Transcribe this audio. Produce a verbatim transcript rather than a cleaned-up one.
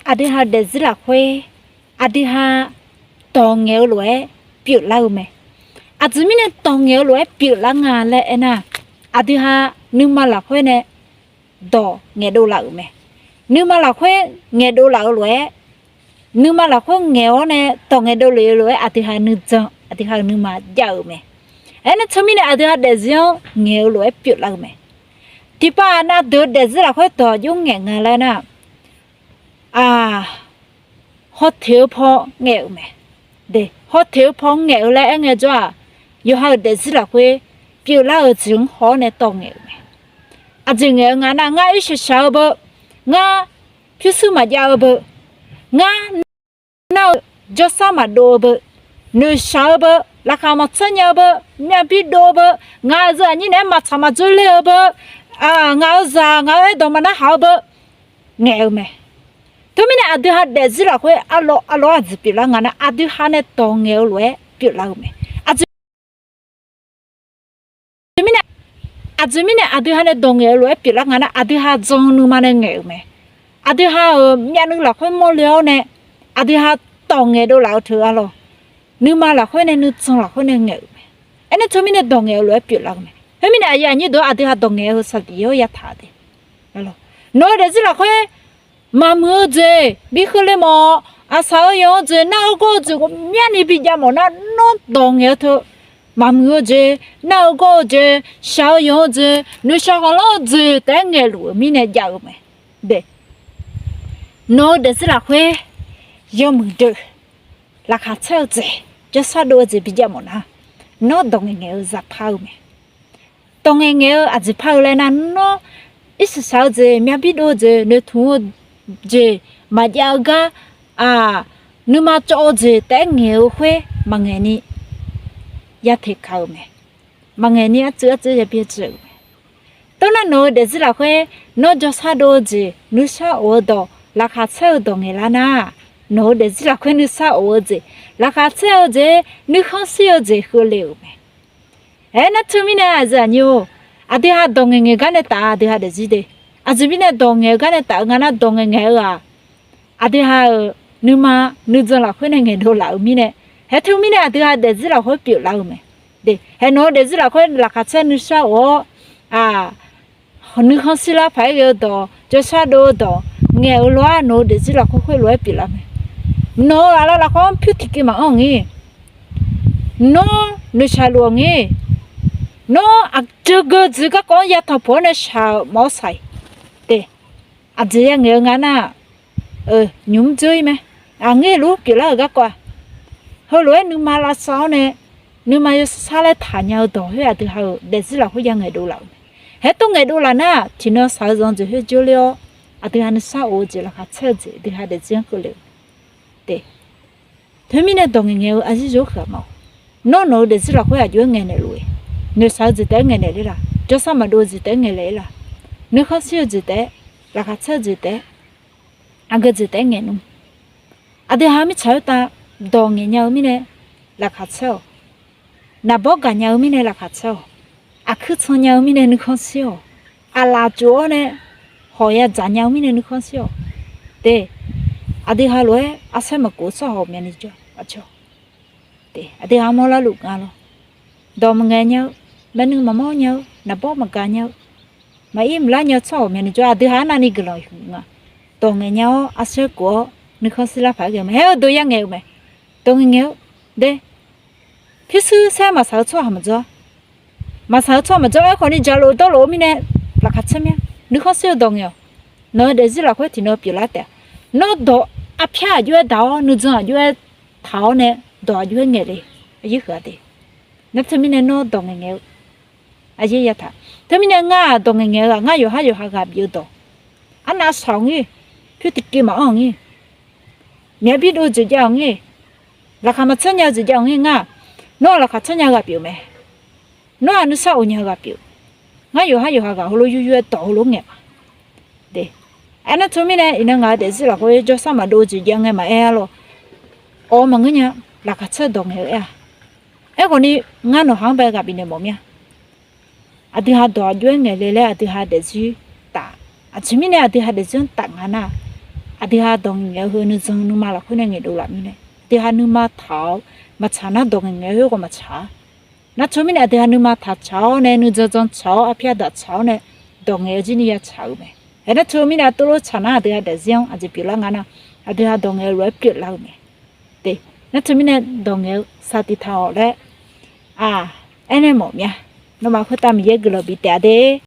Aqdui ha daefzir lafkhoer, aqdui ha dawq ngaeq-eu lof-aer pyeuflar-eu mae. Aqjeq mirnae dawq ngaeq-eu lof-aer pyeuflar nga laer aernar, aqdui ha nuima lafkhoer nae dawq ngaeqdov laf-euq mae. Nuima lafkhoer ngaeqdov laf-eu lof-aer, nuima lafkhoer ngaeq-awr nae dawq ngaeqdov lef-eu lof-aer aqdui ha nuijan, aqdui ha-euq nuima jav-euq mae. Aernar teumirnae aqdui ha daefzir-anr ngaeq-eu lof-aer pyeuflar-eu mae. Tiqpav aqnav deuq-eu daefzir lafkhoer dawq jov ngaeq nga laer nar, hawteq-eu paw ngaeq-euq mae. Hawteq-eu paw ngaeq-eu laer aer ngaejawr-aq, yawqha-euq daefzir lafkhoer pyeuflar-eu jeq-anr haw-awr nae tawv ngaeq-euq mae. Aqjeq ngaeq-eu nga nar, ngar irshaq shaq-eu beu, ngar pyurshuir maqjav-eu beu, ngar nar-eu jawrshar maqdov-eu beu, noeqshaq-eu beu, laqkhaq maqtsanr nya-eu beu, myavbi dov-eu beu, ngaq-euq zeu aqnyir naeq-aer maqtsaq maqdzoer ler-eu beu, ngaq-euq zaq ngaq-euq aerdawq maqnarhaq-eu beu ngaeq-eu mae. Teumirnae aqdui ha daefzir lafkhoer arlawr arlawr aqjeq pyeuflar nga nar, aqdui ha nae dawq ngaeq-eu lof-aer pyeuflar-eu mae. Aqjeq mirnae, aqjeq mirnae aqdui ha nae dawq ngaeq-eu lof-aer pyeuflar nga nar, aqdui ha jan-eu nuima nae ngaeq-euq mae. Aqdui ha-euq myavnuiv lafkhoer mawrle-awr nae, aqdui ha dawq ngaeqdov laf-eu teu arlawr, nuima lafkhoer nae nuijan lafkhoer nae ngaeq-euq mae. Aernar teumirnae dawq ngaeq-eu lof-aer pyeuflar-eu mae. Khoermirnae aqyuif aqnyir deuq-anr aqdui ha dawq ngaeq-eu heu saqdiq-awr yataq-a de. Nawq-eu daefzir lafkhoer maqmuiq-eu jeq bi keuvle mawf-awq. Aqsaq-eu yanq-eu jeq, nar-eu gawr-eu jeq ghawqmyani bijav mawf nar, nawr dawq ngaeq-eu teu maqmuiq-eu jeq, nar-eu gawr-eu jeq, shaq-eu yanq-eu jeq, noeqshaq khanqlanr-eu jeq taef-aer ngaeqluf-euq mirnae jav-eu mae. Nawq-eu daefzir lafkhoer yawmuiq deuq, laqkhaq tsaer-eu jeq, jawrshar dov-eu jeq bijav mawf nar, nawr dawq ngaeqngaeq-eu zaqpar-eu mae. Dawq ngaeqngaeq-eu aqjeq par-eu laer nar, nawr irshaq shaq-eu jeq, myavbi dov-eu jeq, noeqtmq-eu jeq, maqjav-eu gar, aq, nuima cawv-eu jeq taef-aer ngaeq-eu khoer maqngaeq ni yateq kaq-euq mae. Maqngaeq ni arcuiv arcuiv yabi arcuiv-euq mae. Tov nar nawq-eu daefzir lafkhoer nawr jawrshar dov-eu jeq, nuisar of-eu dawq, laqkhaq tsaer-eu dawq ngaeqlar nar, nawq-eu daefzir lafkhoer nuisar of-eu jeq, laqkhaq tsaer-eu jeq, nuikhanr shir-eu jeq keuvle-euq mae. Aernar teumirnae aqyuif aqnyir-or, aqdui ha dawq ngaeqngaeq gar nae taf-a, aqdui ha daefzir de. Aqjeq mirnae dawq ngaeq-eu gar nae taf-eu nga nar, dawq ngaeqngaeq-eu-aq, aqdui ha-euq nuima nuijan lafkhoer nae ngaeqdov laf-eu mirnae, haer teumirnae aqdui ha daefzir lafkhoer pyeuflar-eu mae. De, haer nawq-eu daefzir lafkhoer laqkhaq tsaer nuisar of-awr, aq, nuikhanr shirlar paq-aer ghae-eu dawq, jawrshar dov-eu dawq ngaeq-eu lof-aer nawq-eu daefzir lafkhoer khoerlof-aer pyeuflar mae. Nawq-eu aqlaf lafkhoer-anr pyur tiqkiv maqanr-eu ngir, nawr noeqshaq luf-awq ngir, nawr aqjeq geujeq garkawv-anr yatanq puq-awr nae shaq-euq mawf-awr shaq-iq. De, aqjeq ya ngaeq-eu nga nar, nymq mr dzeur-ir mae. Aqngir luf pyeuflar-euq garkawv-aq, heulof-aer nuima lavsav-awr nae, nuima yawsar laer taqnya-eu dawq khoer aqdui ha-euq daefzir lafkhoer ya ngaeqdov laf-euq mae. Haer tov ngaeqdov laf nar, tiqnan shaq-eu zanq jeq khoer jawrler-awr, aqdui ha nuisar of-eu jeq, laqkhaq tsaer-eu jeq, aqdui ha daefzir-anr keuvle-eu. De, teumirnae dawq ngaeqngaeq-eu aqyuif zir-or huiq-aq ma-awq. Nawr nawq-eu daefzir lafkhoer aqjox-aer ngaeqnaeq luf-eu, noeqshaq-eu jeq taef-aer ngaeqnaeq ler laf, jawrshar maqdov-eu jeq taef-aer ngaeqnaeq ler laf, nuikhanr shir-eu jeq taef-aer, laqkhaq tsaer-eu jeq taef-aer, aqgeu jeq taef-aer ngaeqnmr. Aqdui ha mirtsaq khoertav dawq ngaeqnya-eu mirnae laqkhaq tsaer-awq. Naqbawr gaqnya-eu mirnae laqkhaq tsaer-awq. Aqkuir tsannya-eu mirnae nuikhanr shir-awq. Aqlaf tsof-awr nae hawq ya dzaqnya-eu mirnae nuikhanr shir-awq. De, aqdui ha lof-aer arsaer maqkov-eu tsawrhaq ghawqmyani jawr aqcawq. De, aqdui ha mawrlar luf nga lawr. Dawq maqngaeq nya-eu, maernmr maqmawr nya-eu, naqbawr maqgaq nya-eu, maqir maqlar nya-eu tsawrhaq ghawqmyani jawr, aqdui ha arnavni guiqlanq huiq nga. Dawq ngaeqnya-awr arsaer kof-awr nuikhanr shirlar paq-aer ghae-eu mae. Haer-eu dawq ya ngaeq-eu mae. Dawq ngaeqngaeq-eu, de, pyurshuir saer maqsaq-eu tsawrhaq maqjawr. Maqsaq-eu tsawrhaq maqjawr. Aerkhawf ni jaqlof dawrlof-eu mirnae laqkhaq tsaer mir-a. Nuikhanr shir-eu dawq ngaeq-awq. Nawq-eu daefzir lafkhoer tiqnan pyeuflar taef-a. Nawr dawq arpyar aqjox-aer daq-awr, nuijan aqjox-aer taq-awr nae, dawq aqjox-aer ngaeq le. Aqyuif huiq-a de. Nar teumirnae nawr dawq ngaeqngaeq-eu, aqyuif yataq. Teumirnae ngar-aq dawq ngaeqngaeq-eu-aq, ngar yawqhar yawqha ghaq bif-eu dawq, arnav shaq-awq ngir, pyur tiqkiv maqanr-awq ngir, myaq bir dov-eu jeq jav-awq ngir, laqkhaq maqtsanr nya-eu jeq jav-awq ngir. Ngar, nawr-aq laqkhaq tsanr nya-eu ghaq pyeuf mae. Nawr-aq nuisar of nya-eu ghaq pyeuf. Ngar yawqhar yawqha ghaq heulof yur yur-aer dawq heulof ngaeq ma. De, aernar teumirnae iqnan ngaq-eu daefzir lafkhoer jawrsar maqdov-eu jeq jav ngae maqaer-a lawr. Awq-eu maqngeur nya. Laqkhaq tsaer-eu dawq ngaeq-eu aer-a. Aerkhawf ni, ngar nawqha-anr bae ghaq bifnaeq mawf mir-a. Aqdui ha dawq aqjox-aer ngaeq le laer aqdui ha daefzir taf. Aqjeq mirnae aqdui ha daefzir-anr taf nga nar-aq, Aqdui ha dawq ngaeq-eu heu nuijan nuima lafkhoer nae ngaeqdov laf mirnae, aqdui ha nuima taq-awr maqtsaq nar dawq ngaeq ngaeq-eu khoerghaq maqtsaq-a. Nar teumirnae aqdui ha nuima taqtsaq-awr nae nuijan jan tsaq-awr arpyar daq tsaq-awr nae dawq ngaeq-eu jir ni ya tsaq-euq mae. Aernar teumirnae aqtov lof tsaq nar aqdui ha daefzir-anr aqjeq pyeuflar nga nar, aqdui ha dawq ngaeq-eu lof-aer pyeuflar-eu mae. Te, nar teumirnae dawq ngaeq-eu saqtiq taq-awq laer, aq, aernaeq mawf mir-a. Nawmaf khoertav Miqyaer guiqlanq bif taef-a de.